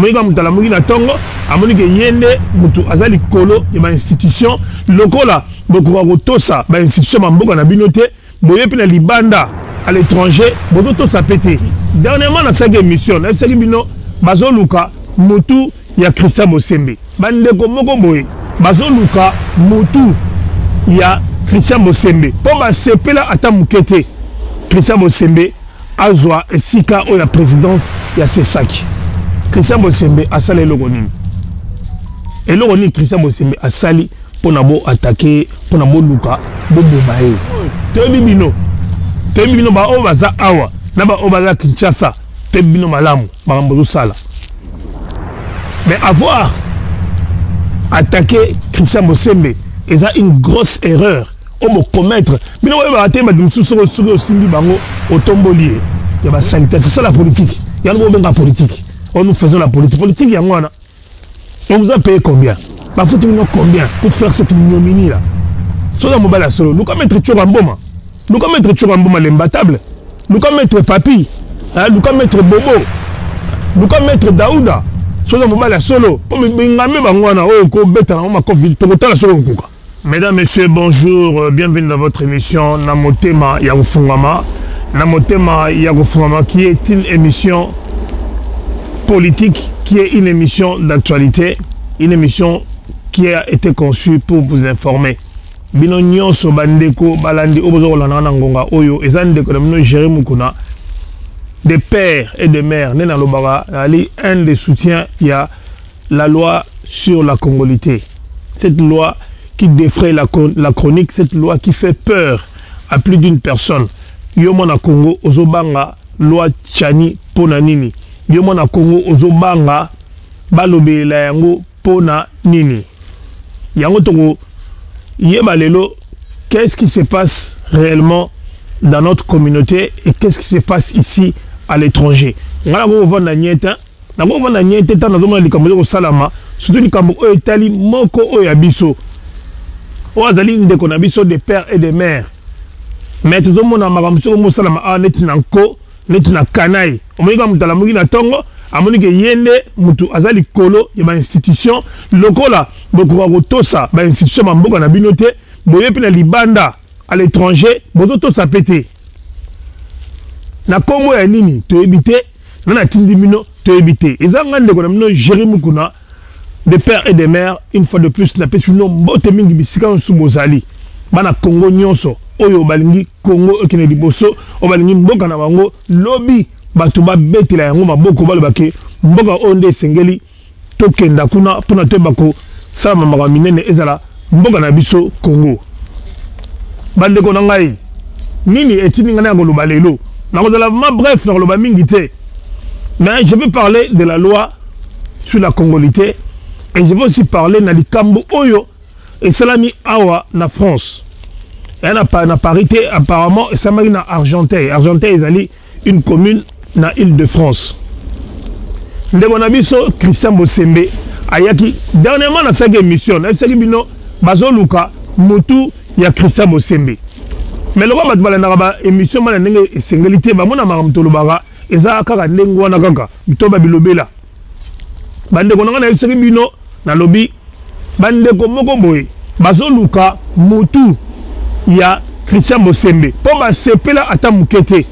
Omoni kaka moto alamuki na ntongo, amoni ke ye nde moto aza likolo ya ba institution. Lokola bokoka kotosa ba institution ba mboka na bino te, boye mpe na libanda, à l'étranger, bozotosa mpe te. Dernièrement nasalaki émission, nayebisaki bino bazoluka mutu ya Christian Bosembe. Bandeko moko boye bazoluka mutu ya Christian Bosembe mpo basepela ata moke te Christian Bosembe azwa esika oyo ya présidence ya CSAC. Christian Bosembe asala eloko nini? Eloko nini Christian Bosembe asali mpona bo attaquer, mpona boluka boboma ye? Toyebi bino, toyebi bino baoyo baza awa na baoyo baza Kinshasa, toyebi bino malamu makambo bozosala. Mais avoir attaqué Christian Bosembe eza une grosse erreur oyo bocommettre. Bino boyebaka te, bato mosusu soki osimbi bango, otomboli ye ya basalite. C'est ça la politique. Yango bobenga politique oyo, nous faisons la politique. Politique yango wana. On vous a payé combien? Bafuti bino combien pour faire cette ignominie là? Soki mobali ya solo, luka maître Tshoura Mboma, luka maître Tshoura Mboma l'imbattable, luka maître Papi, hein, luka maître Bobo, luka maître Daouda. Soki mobali ya solo, mpo bingame bango wana oyo kobeta nango makofi, tokotala soki okoka. Mesdames, Messieurs, bonjour, bienvenue dans votre émission Namotema ya Kofungama. Namotema ya Kofungama qui est une émission politique, qui est une émission d'actualité, une émission qui a été conçue pour vous informer. Bino nyonso bandeko balandi oyo bozokolanda na ngonga oyo, eza ndeko na bino Jérémy Mukuna, de père et de mère. Nde nalobaka, nali un des soutiens ya la loi sur la congolité, cette loi qui défraie la chronique, cette loi qui fait peur à plus d'une personne. Yo mwana Congo ozobanga loi Tshiani pona nini? Yo mwana Congo ozobanga balobela yango pona nini? Yango toko yeba lelo qu'est-ce qui se passe réellement dans notre communauté et qu'est-ce qui se passe ici à l'étranger. Nga nakovanda nye te, nakovanda nye te ntango nazomona likambo eza kosalama, surtout likambo oyo etali moko oyo ya biso, oyo azali ndeko na biso de père et de mère. Mais tozomona makambo soki mosalama awa neti na nko, neti na kanai. Omoni kaka moto alamuki na ntongo, amoni ke ye nde motu aza likolo ya bainstitution. Lokola bokoka kotosa bainstitution ba mboka na bino te, boye mpe na libanda, à l'étranger, bozotosa mpe te. Na nkombo ya nini? Toyebi te. Na natindi bino, toyebi te. Eza nga ndeko na bino Jérémy Mukuna, de père et de mère. Une fois de plus napesi bino mbote mingi bisika nyonso bozali, bana Congo nyonso oyo balingi Congo ekende liboso, oyo balingi mboka na bango lobi bato babetela yango maboko, balobake mboka oyo nde esengeli tokenda kuna mpona toyeba kosala makambo minene, ezala mboka na biso Congo. Bandeko na ngai, nini etindi ngai na koloba lelo? Nakozala vraiment bref, nakoloba mingi te, mais je vais parler de la loi sur la congolité et je vais aussi parler na likambo oyo esalami awa na France, eya na Paris te, apparemment esalamaki na Argenteuil. Argenteuil ezali une commune na Île-de-France. Ndeko na biso Christian Bosembe ayaki dernièrement, nasalaki émission, nayebisaki bino bazoluka mutu ya Christian Bosembe. Mais lokola bato balandaka baémission mana ndenge esengeli te, bamona makambo tolobaka eza kaka ndenge wana, kaka to babilobela. Bandeko na ngai, nayebisaki bino, nalobi bandeko moko boye bazoluka mutu ya Christian Bosembe mpo basepela ata moke te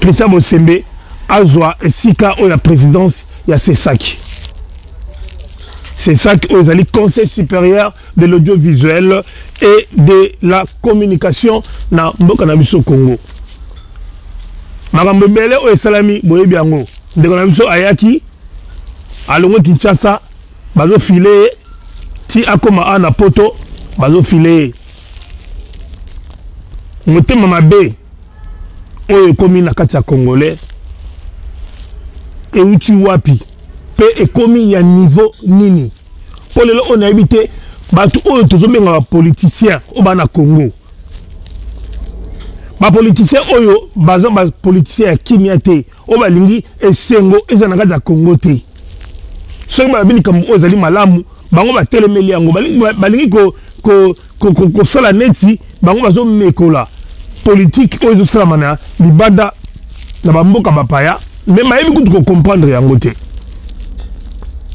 Christian Bosembe azwa esika oyo ya présidence ya CSAC. CSAC oyo ezali Conseil supérieur de l'audiovisuel et de la communication na mboka na biso Congo. Makambo ebele oyo esalami, boyebi yango. Ndeko na biso ayaki, alongwe Kinshasa, bazofile ye ti akoma awa na Poto, bazofile ye. Motema mabe oyo ekomi na kati ya Congolais euti wapi mpe ekomi ya niveau nini? Mpo lelo oyo nayebi te, bato oyo tozobenga bapoliticien oyo baa na Congo, bapoliticien oyo baza bapoliticien ya kimia te, oyo balingi esengo eza na kati ya Congo te. Soki balobi likambo oyo ezali malamu, bango batelemeli yango, balingi kosala neti bango bazomekola politike oyo ezosalama na libanda, na bamboka bapaya, mais bayebi kutu kocomprendre yango te.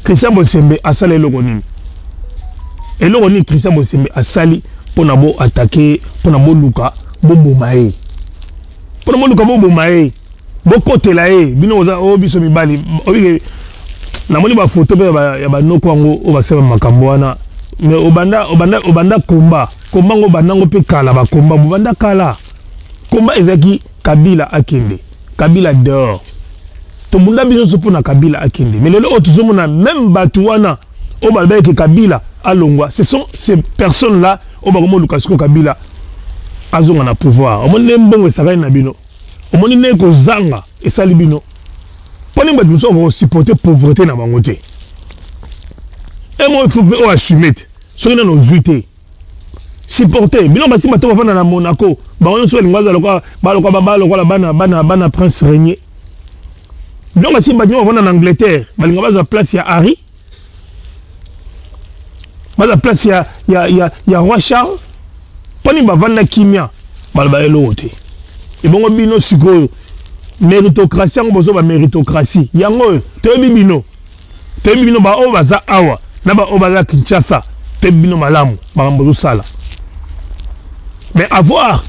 Christian Bosembe asala eloko nini? Eloko nini Christian Bosembe asali mpona bo attaquer, mpona boluka boboma ye, mpona boluka boboma ye, bokotela ye? Bino oza oyo biso mibali oyike, namoni bafoto mpe ya banoko yango oyo basala makambo wana. Mais obanda obanda obanda komba komba ngo, obanda ngo mpe kala, bakomba bobanda kala. Komba ezalaki Kabila akende, Kabila dehors. Tobunda biso nyonso mpona Kabila akende. Mais lelo oyo tozomona même bato wana oyo balobaki ke Kabila alongwa, ce sont ces personnes là oyo bakomoluka sikoyo Kabila azonga na pouvoir. Omoni nde mbongo esakani na bino, omoni nde kozanga esali bino. Mpo nini bato mosusu bakosupporte pauvreté na bango te? Emo, il faut mpe oyo assume te. Soki nano ozwi te, supporter. Bino basi, bato bafanda na Monaco, bango nyonso balingi bazala lokola balokola bana bana bana prince régnier. Bino basi, bato nyonso bafanda na Angleterre balinga bazwa place ya Harry, bazwa place ya roi Charles. Mpo nini bavanda kimia, baloba eloko te? Ebongo bino sikoyo, méritocratie yango, bozoba méritocratie yango oyo. Toyebi bino, toyebi bino, baoyo baza awa na baoyo baza Kinshasa, toyebi bino malamu makambo bozosala. Mais avoir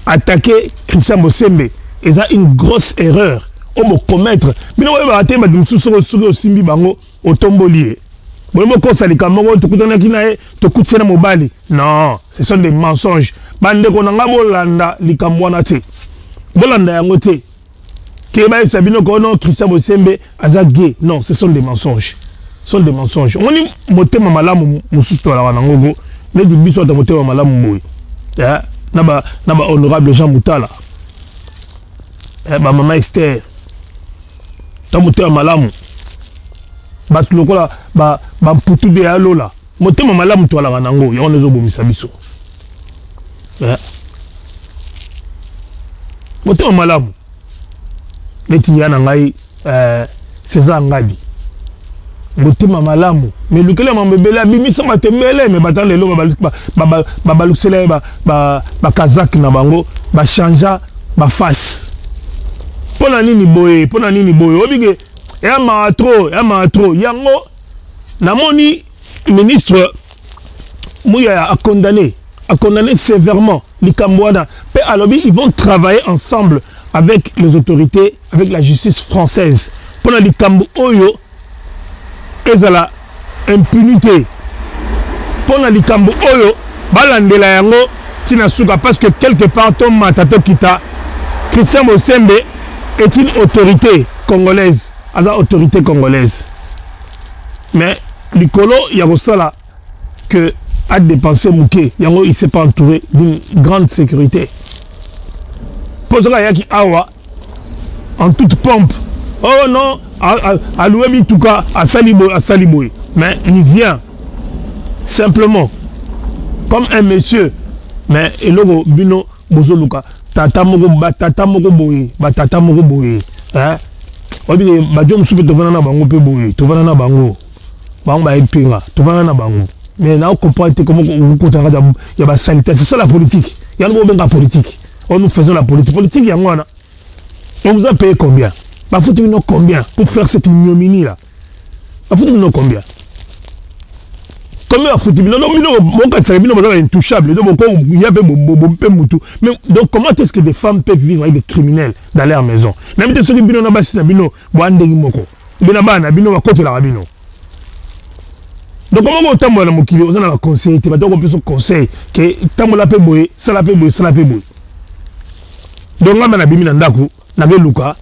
attaqué Christian Bosembe eza une grosse erreur oyo bocommettre. Bino boyebaka te, bato mosusu soki osimbi bango, otomboli ye. Boye bokosa likambo moko, tokutanaki na ye, tokuti ye na mobali. Non, ce sont des mensonges. Bandeko na nga, bolanda likambo wana te, bolanda yango te ke bayebisa bino ko non, Christian Bosembe aza gay. Non, ce sont des mensonges, ce sont des mensonges. Omoni, motema malamu mosusu tolaka nango ko neti biso ata motema malamu boye na ba honorable Jean Mutala, bamama Esther, ta motema malamu, bato lokola bamputu de ya lola, motema malamu toalaka nango, yango nde ezobomisa biso. Motema malamu neti ya na ngai, César Ngadi, motema malamu, mais lukela mambo ebele, abimisa bato ebele. Mais bato lelo babalukisela ye bakazaki na bango, bachangea baface. Mpo na nini boye? Mpo na nini boye? Oyebi ke eya mawa trop, eya mawa trop. Yango namoni ministre Muyaya a condamné sévèrement likambo wana, mpe alobi ils vont travailler ensemble avec les autorités, avec la justice française, mpona likambo oyo ezala impunité, mpona likambo oyo balandela yango ntina suka. Parce que quelque part, tomata tokita, Christian Bosembe est une autorité congolaise, aza autorité congolaise. Mais likolo ya kosala que a dépensé moke yango, il s'est pas entouré d'une grande sécurité. Mpo soki ayaki awa en toute pompe, oh non, aloué mituka, asali boye, asali boye. Mais il vient simplement comme un monsieur. Mais eloko bino bozoluka, tata moko, batata moko boye, batata moko boye, hein? Oyebi, bajo mosusu mpe tovanda na bango mpe boye, tovanda na bango, bango bayebi tovanda na bango. Mais na comprendre te comment okokota ya basaleté. C'est ça la politique, yango bobenga politique. Oh, nous faisons la politique. Politique yango wana, on vous a payé combien? Bafuti bino combien pour faire cette ignominie là? Bafuti bino combien? Combien bafuti bino? Donc bino bokatisaka bino baza intouchable, donc bokoya mpe mpe mutu. Mais donc comment est-ce que des femmes peuvent vivre avec des criminels dans leur maison? Nayebi te soki bino na basi na bino boya ndenge moko, bino bana na bino bakotelaka bino. Donc comment botambola na mokili, oza na baconseil te, bato bakopesa conseil ke tambola mpe boye, sala mpe boye, sala mpe boye? Donc ngai nabimi na ndako, nakeluka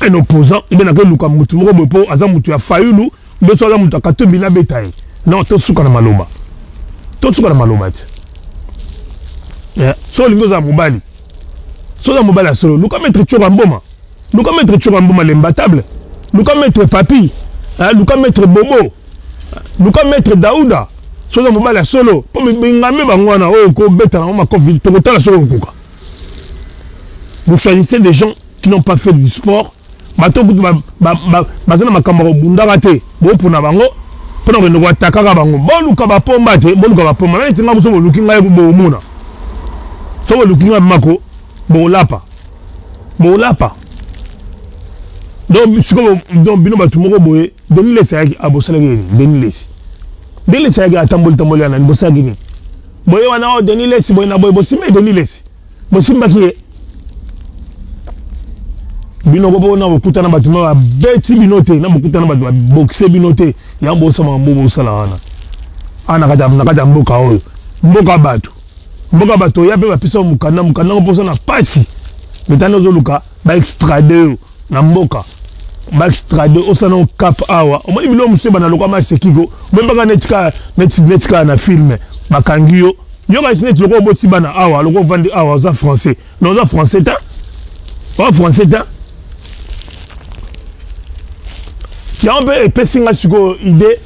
un opposant mpe nakeluka mutu moko boye mpo aza mutu ya Fayulu, mpe so aza mutu ya Katumbi, nabeta ye. Non, tosuka na maloba, tosuka na maloba te. So olingi ozala mobali, so oza mobali ya solo, luka maître Tshoura Mboma, luka maître Tshoura Mboma l'imbattable, luka maître Papi, luka maître Bobo, luka maître Dauda. So oza mobali ya solo, mpo bingame bango wana oyo kobeta nango makofi, tokotala soki okokoka. Vous choisissez des gens qui n'ont pas fait du sport, bato kutu baza na makambo ya kobundaka te, bopona bango mpona kokende koatakaka bango. Boluka bapomba te, boluka bapomba nani te. Nga so boluki ngai, bomona, so boluki ngai mako, bolapa, bolapa. Donc sikoyo donc bino bato moko boye, Denis Lessi ayaki abosalaki nini? Denis Lessi, Denis Lessi ayaki atamboli tamboli ya nani, bosalaki nini? Boye wana o oh, Denis Lessi boye na boye, bosimba ye Denis Lessi, bosimbaki ye bino ko mpona bokutana bato ma babeti bino te, na bokutana bato babokise bino te, yango bosala makambo bosala wana awa na kati ya mboka oyo, mboka bato, mboka bato oya mpe bapesa mokanda, mokanda ngo mposa na pasi metani ozoluka baextrade yo na mboka, baextrade osala na cap awa, omoni biloko mosusu ebanda lokwa masekiko, omembaka neti kaka neti kaka na filme bakangi yo, yo kasi neti lokola oboti bana awa, lokola ovandi awa, oza français na oza français ta, oza français ta. Yango mpe epesi nga sikoyo idée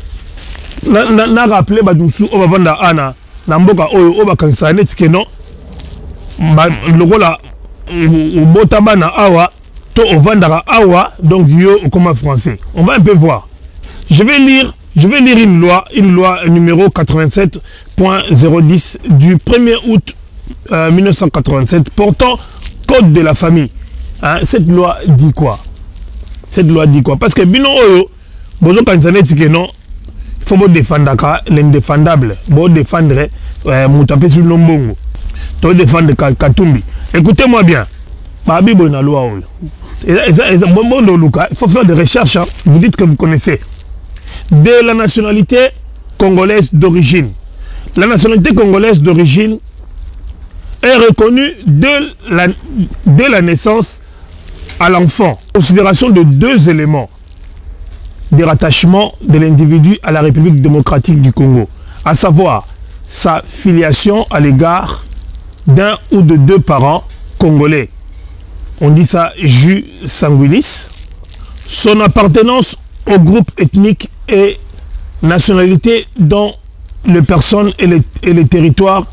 na, na, na rappeler bato mosusu oyo bavanda ana na mboka oyo, oyo bakanisaka neti ke non, lokola obota bana awa to ovandaka awa, donc yo okoma français. On va un peu voir, je vais lire une loi numéro 87.010 du 1er août 1987 portant code de la famille, hein. Cette loi dit quoi? Cette loi dit quoi? Parce que bino oyo bozokanisa neti ke non, il faut bodefendaka l'indéfendable, bodefendre moto apesi bino mbongo, to défendre Katumbi. Écoutez-moi bien, babi boye na loi oyo bondo oluka, il faut faire des recherches, hein. Vous dites que vous connaissez. De la nationalité congolaise d'origine: la nationalité congolaise d'origine est reconnue dès la naissance à l'enfant. Considération de deux éléments de rattachement de l'individu à la République démocratique du Congo, à savoir sa filiation à l'égard d'un ou de deux parents congolais. On dit ça jus sanguinis. Son appartenance au groupe ethnique et nationalité dont les personnes et les territoires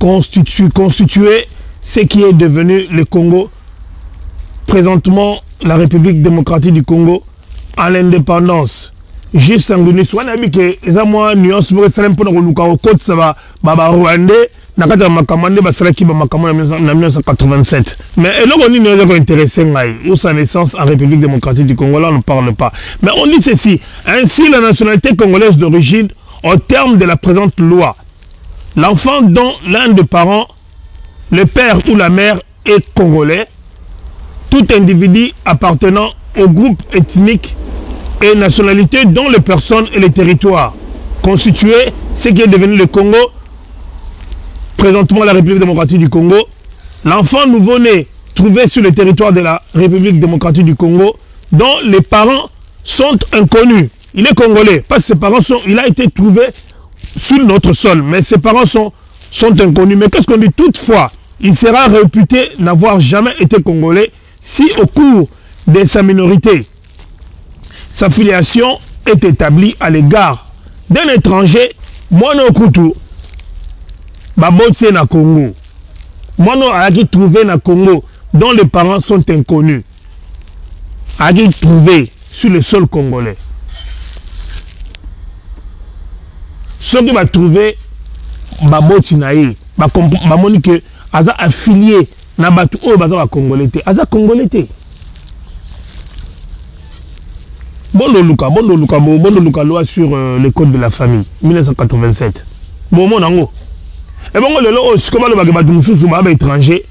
constituaient ce qui est devenu le Congo, présentement la République démocratique du Congo, à l'indépendance. Jus sanguinis wana, yebi ke eza mwa nuance moko esalemi mpona koluka kokotisa barwandais na kati ya makambo nde basalaki bamakambo na 1987. Mais eloko nini eza kointéresser ngai? Ou sa naissance en République démocratique du Congo, là on ne parle pas, mais on dit ceci: ainsi, la nationalité congolaise d'origine, au terme de la présente loi, l'enfant dont l'un des parents, le père ou la mère, est congolais, tout individu appartenant au groupe ethnique et nationalité dont les personnes et les territoires constituaient ce qui est devenu le Congo, présentement la République démocratique du Congo, l'enfant nouveau-né trouvé sur le territoire de la République démocratique du Congo, dont les parents sont inconnus. Il est congolais, parce que ses parents sont, il a été trouvé sur notre sol, mais ses parents sont inconnus. Mais qu'est-ce qu'on dit? Toutefois, il sera réputé n'avoir jamais été congolais si au cours de sa minorité, sa filiation est établie à l'égard d'un étranger. Mwana okutu baboti na Congo, mwana ayaki trouvé na Congo, dont les parents sont inconnus, ayaki trouvé sur le sol congolais, soki batrouve baboti na ye, bamoni ke aza affilié na bato oyo baza bacongolais te, aza congolais te. Bondoluka, bondoluka, bondoluka loi sur le code de la famille 1987, bomona yango. Ebongo lelo oyo sikoyo balobaka bato mosusu baa baétranger,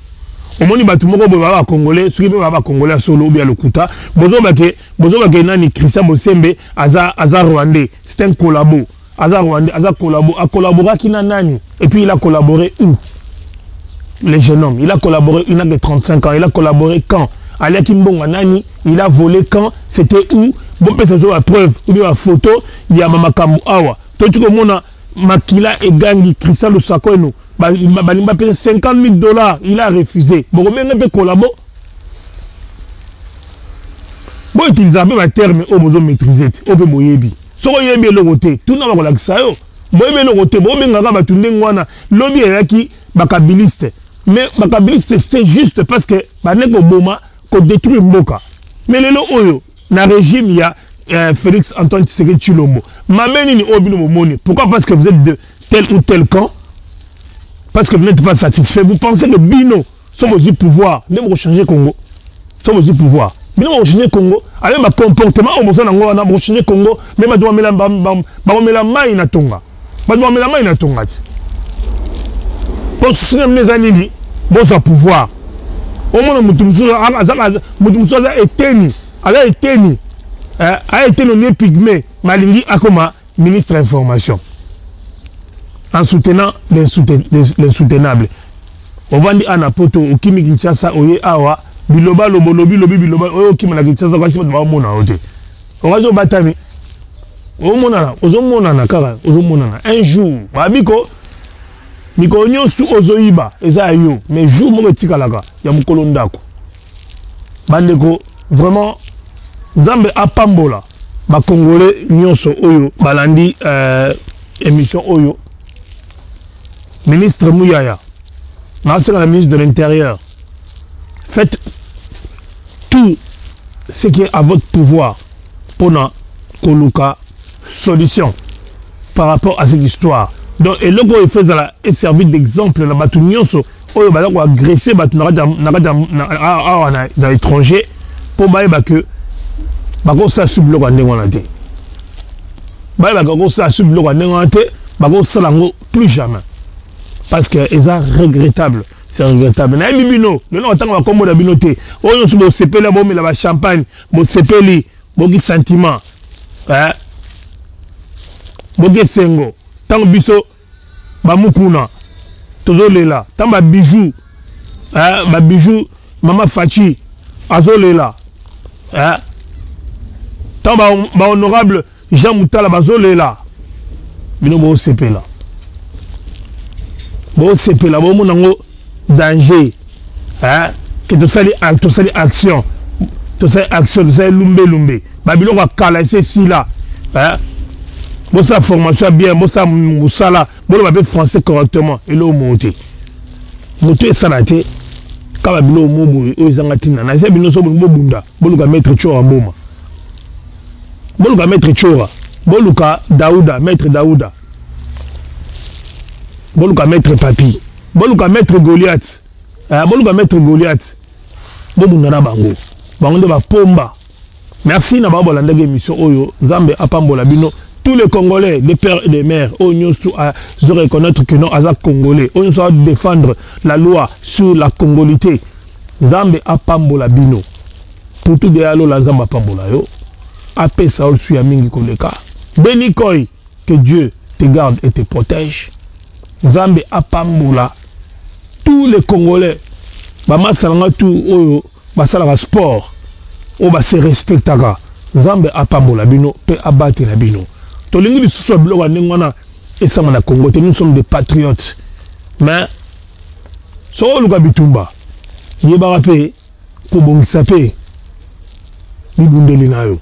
omoni bato moko boye baa bacongolais, soki mpe baa bacongolais ya solo obi ya lokuta, bozobake, bozobake nani, Christian Bosembe aza rwandais, c'est un collabo, aza rwandais, aza collabo. Akolaboraki na nani? Et puis il a collaboré où, le jeune homme? Il a collaboré, il n'a que 35 ans, il a collaboré quand? Aliaki mbongo nani? Il a volé quand? C'était où? Bopesa biso bapreuve ou bien bafoto ya bamakambo awa. Toti komona makila egangi. Christian Lusakweno, balingi bapesa 50 000 $, il a refusé. Bokobenga mpe collabo. Boutilisaka mpe baterme oyo bozomaîtrise te, oyo mpe boyebi. Soki oyebi eloko te, tuna, bakolakisa yo. Boyebi eloko te, bobengaka bato ndenge wana. Lobi eyaki bakabiliste, mais bakabiliste, c'est juste parce que bande koboma, kodétruire mboka. Mais lelo oyo na régime ya Félix Antoine Tshisekedi Tshilombo, mabe nini oyo bino bomoni? Pourquoi? Parce que vous êtes de tel ou tel camp, parce que vous n'êtes pas satisfait, vous pensez que bino so bozwi pouvoir nde bokochanger Congo. So bozwi pouvoir, Bino bokochange Congo avec ba comportement oyo boza nango wana, bokochange Congo, mais bato bamela bakomela mai na tonga, bato bamela mai na tonga ti. Mpo susi na bino eza nini? Bozwa pouvoir. Omona moto mosusu aza, moto mosusu aza eteni, aza eteni, eh, aza eteni olie pygmée, malingi akoma ministre ya information en soutenant l'insoutenable. Ovandi ana poto, okimi Kinshasa, oye awa biloba lobo lobi lobi biloba oyo okima na Kinshasa kasi bato baomona yo te, okazi obatami, omonana, ozomonana kaka, ozomonana un jour babiko mikolo nyonso ozoyiba eza ya yo, mais jour moko etikalaka ya mokolo ndako. Bandeko, vraiment Nzambe apambola bakongole nyonso oyo balandi émission oyo. Ministre Muyaya, nasenga na ministre de l'Intérieur, faites tout ce qui est à votre pouvoir mpona koluka solution par rapport à cette histoire. Donc eloko oyo efo ezala eservi d'exemple na bato nyonso oyo baza koagresse bato na kati awa na étranger, mpo bayeba ke bakosala su biloko ya ndenge wana te, bayeba bakosala su biloko ya ndenge wana te, bakosala yango plus jamais, parce que eza regrettable, c'est regrettable. Nayebi bino lelo ntango bakombo na bino te, oyo nyonso bosepeli, bomela bachampagne, bosepeli, boki sentiment, eh? Boki esengo ntango biso bamukuna tozolela, ntango babiju, eh? Babiju mama Faci azolela, eh? Ntango bahonorable Jean Mutala bazolela, bino bosepela, bosepela, bomona yango danger, eh? Ke tosali, tosali action, tosali action, tosali lumbelumbe, babiloko ya kala esi esila, eh? Bosala formation ya bien, bosala mosala, boloba mpe français correctement. Eloko moko te moto esala te, kaka biloko mo boye oyo ezanga ntina. Na eza bino so bobunda, boluka maître Tshoura Mboma, boluka maître Tshoura, boluka Dauda, maître Dauda, boluka maître Papi, boluka maître Goliath, eh, boluka maître Goliath, bobunda na bango, bango nde bapomba. Merci na bango bolandaki émission oyo. Nzambe apambola bino tous les Congolais de père et de mère oyo nyonso azo reconnaître que non, aza Congolais, oyo nyonso défendre la loi sur la congolité. Nzambe apambola bino. Putu de alola, Nzambe apambola yo, apesa yo ya mingi koleka. Beni Koi, que Dieu te garde et te protège. Nzambe apambola tous les Congolais, bamasalanga tout oyo basalaka sport, oyo base respectaka. Nzambe apambola bino mpe abatela bino. Tolingi lisusu ya biloko ya ndenge wana esanga na Congo te. Nous sommes des patriotes, mais soki oluka bitumba, yebaka mpe kobongisa mpe bibundeli na yo.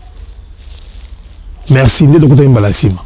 Merci, nde tokutani mbala nsima.